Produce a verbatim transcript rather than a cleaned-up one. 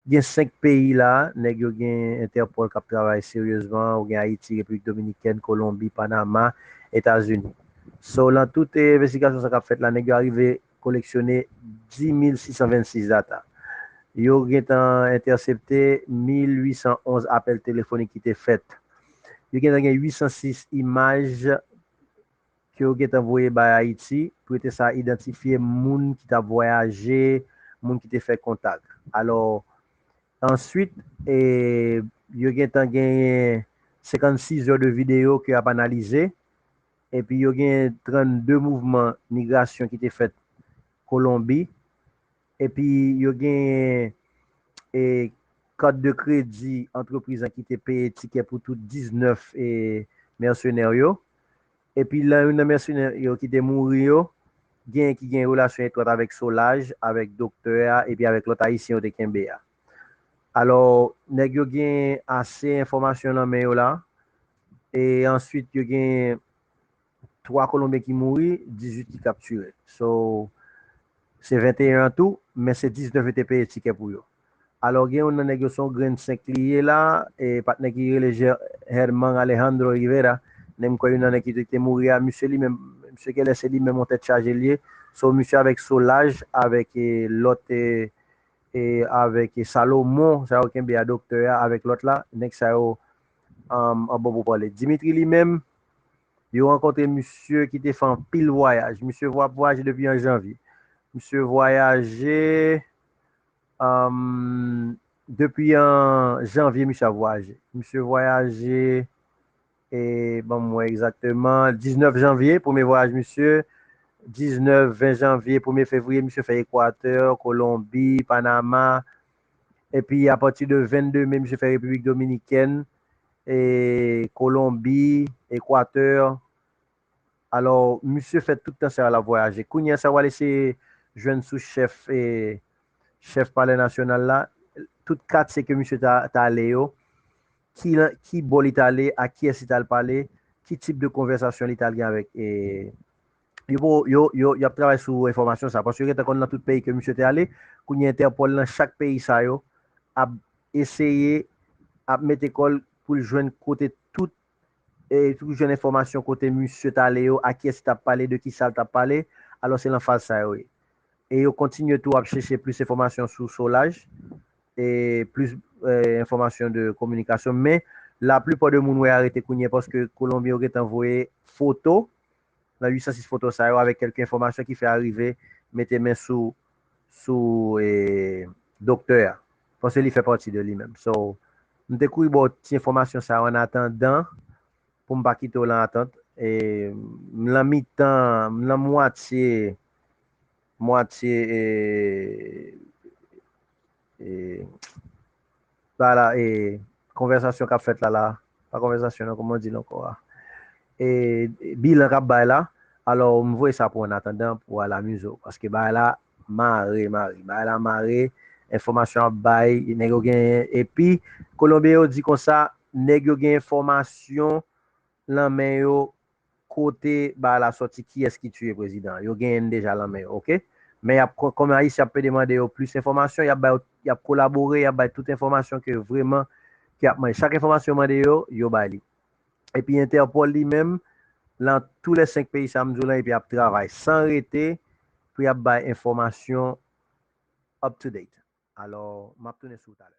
Gen senk peyi la, nèg yo gen Interpol k ap travay seryezman, ou gen Ayiti, Repiblik Dominikèn, Kolonbi, Panama, Etazini. So, lan tout, eh, envestigasyon sa k ap fèt la, nèg yo arive koleksyone dis mil sis san vennsis data. Yo gentan entèsepte mil uit san onz apèl telefonik ki te fèt. Yo gentan gen uit san sis imaj ke yo gentan voye bay Ayiti, pou yo te sa idantifye moun ki t ap vwayaje, moun ki te fè kontak. Alò, answit, eh, yo gentan genyen senkannsis zè de videyo ke y ap analize, epi yo gen trannde mouvman migrasyon ki te fèt Kolonbi, epi yo genyen, eh, kat de kredi antrepriz lan ki te peye tikè pou tout diznèf, eh, mèsenè yo. Epi lan youn nan mèsenè yo ki te mouri yo, gen ki gen relasyon etwat avèk Solaj, avèk doktè a, epi avèk lòt ayisyen yo te kenbe a. Alò, nèg yo gen ase enfòmasyon nan men yo la, e answit yo gen twa Kolonbyen ki mouri, dizuit ki kaptire. So, se venteyen an tou, men se diznèf yo te peye tikè pou yo. Alò, gen youn nan nèg yo, se yon grenn senk li ye la, e patnè ki rele Je-, Herman Alejandro Rivera, nèg m kwè youn nan nèg ki te, te mouri a, misye li menm, misye genlè se li menm yon tèt chaje li ye. So, misye avèk Solaj, avèk, e, lòt, e, e, avèk, e, Salomon, sa yo kenbe a doktè a, avèk lòt la, nèg sa yo, um, an bon pou pale. Dimitri li menm, yo rankontre misye ki te fè anpil vwayaj. Misye ap vwayaje depi an janvye. Misye vwayaje, um, depi an janvye, misye ap vwayaje. Misye vwayaje, e, ban m wè egzakteman, diznèf janvye, premye vwayaj misye. Diznèf, ven janvye, premye fevriye, misye fè Ekwatè, Kolonbi, Panama. Epi, apati de vennde me, misye fè Repiblik Dominikèn, e, Kolonbi, Ekwatè. Alò, misye fè tout tan sa yo l ap vwayaje. Kounye a, sa w al eseye jwenn sou chèf, e, chèf Palè Nasyonal la, tout katye ke misye ta, ta ale yo, ki, ki bò li t ale, a kiyès li t al pale, ki tip de konvèsasyon li t al gen avèk, e, yo, yo, yo, y ap travay sou enfòmasyon sa, paske yo gentan konn nan tout peyi ke misye te ale. Kounye a Entèpòl nan chak peyi sa yo ap eseye, ap mete kò l pou l jwenn kote tout, e, pou l jwenn enfòmasyon kote misye t ale yo, a kiyès li t ap pale, de kisa l t ap pale. Alò, se nan faz sa yo ye. E yo kontinye tou ap chèche plis enfòmasyon sou Solaj, e plis, e, enfòmasyon de kominikasyon. Men, laplipa de moun wè arete kounye a paske Kolonbyen yo gentan voye foto nan uit san sis foto sa yo avèk kèlke enfòmasyon ki fè arive mete men sou, sou, e, doktè a. Paske li fè pati de li menm. So, m te kouri ba w ti enfòmasyon sa yo an atandan, pou m pa kite w lan atant. E, m lan mitan, m lan mwatye, mwatye, e, e, ba la, e, konvèsasyon k ap fèt la, la. Pa konvèsasyon, non, kòman w di l ankò a? E, bilan k ap bay la. Alò, m voye sa pou w an atandan, pou w al amize w. Paske bagay la mare, mare. Bagay la mare, enfòmasyon ap bay, nèg yo genyen. Epi, Kolonbyen yo di konsa, nèg yo gen enfòmasyon lan men yo kote bagay la sòti, kiyès ki tiye prezidan an. Yo genyen l deja lan men yo, oke? Men y ap, kò-, kòm Ayisyen ap pede mande yo plis enfòmasyon, y ap bay, y ap kolabore, y ap bay tout enfòmasyon ke vrèman, ke y ap mande. Chak enfòmasyon yo mande yo, yo bay li. Epi Entèpòl li menm, lan tou lè senk peyi sa m di w lan, epi ap travay san rete pou y ap bay enfòmasyon up to date. Alò, m ap tounen sou w talè.